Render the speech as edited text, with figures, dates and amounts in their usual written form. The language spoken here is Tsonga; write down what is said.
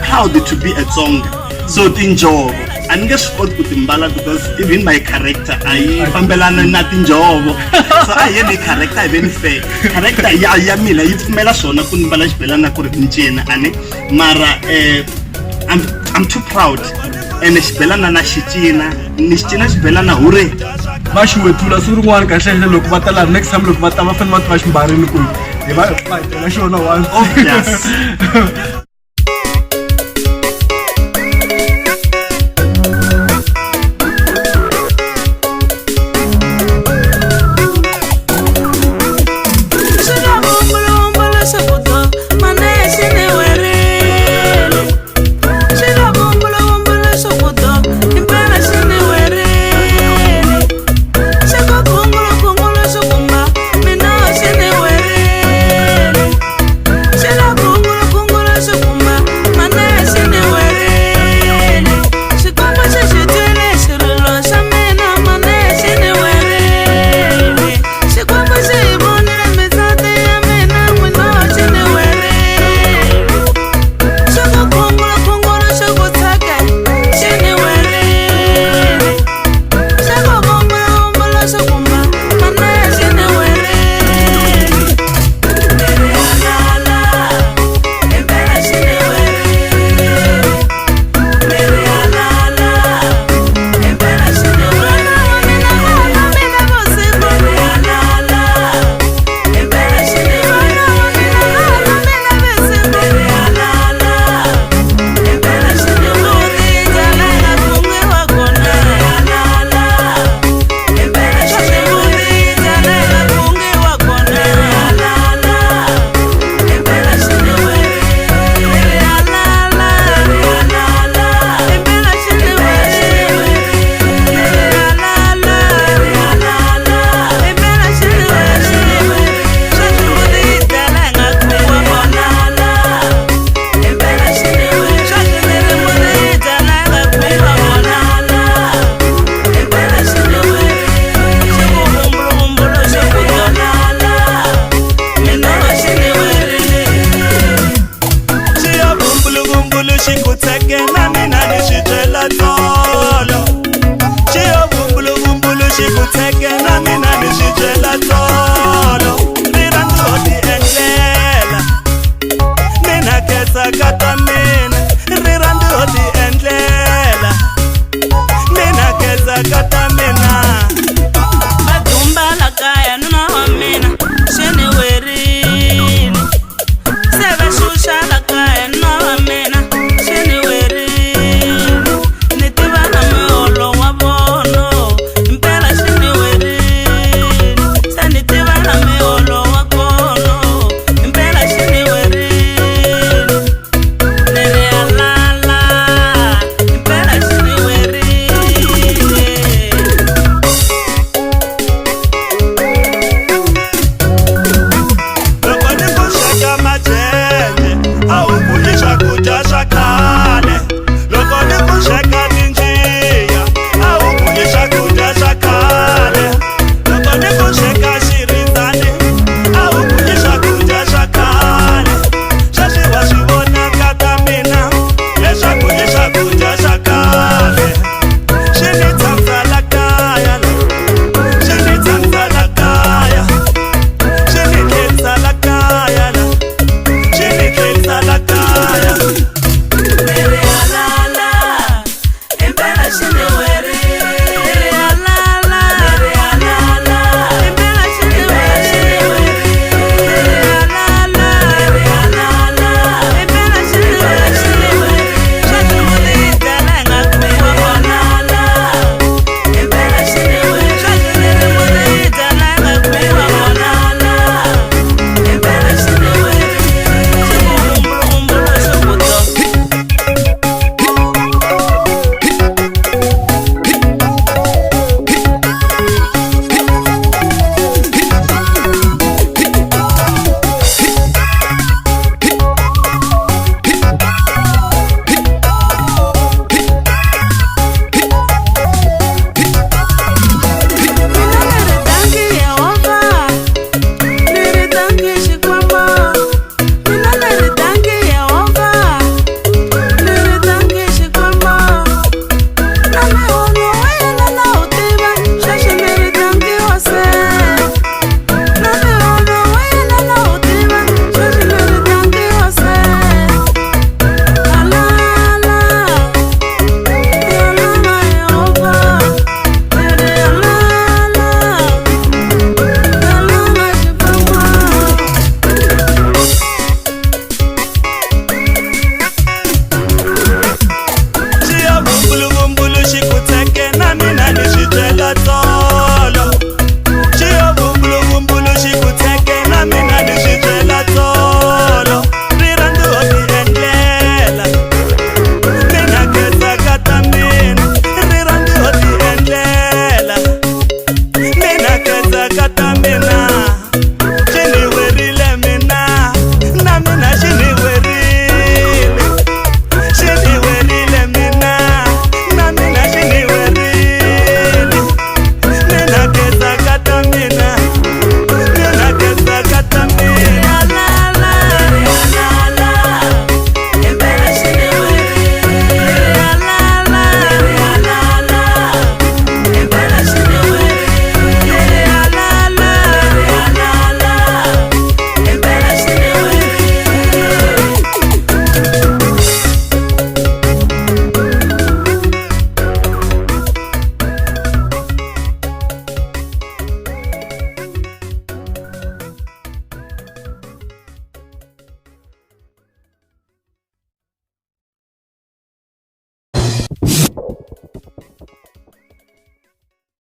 proud to be a Tsonga. So tinjhovo a ni nge swi koti ku ti mbala because even my character a yi fambelana na tinjhovo. So a hi yeni hi character, hi veni fair. Character ya mina yi pfumela swona ku ni mbala xibelana ku ri ni cina a ni mara I'm too proud ene xibelana na xi cina, ni xi cina xibelana hure. Va xi wetula siku rin'wana kahle loko va ta laha next time, loko va ta va fanele va ta va xi mbarini ku hi va hi tela xona once. Obvious.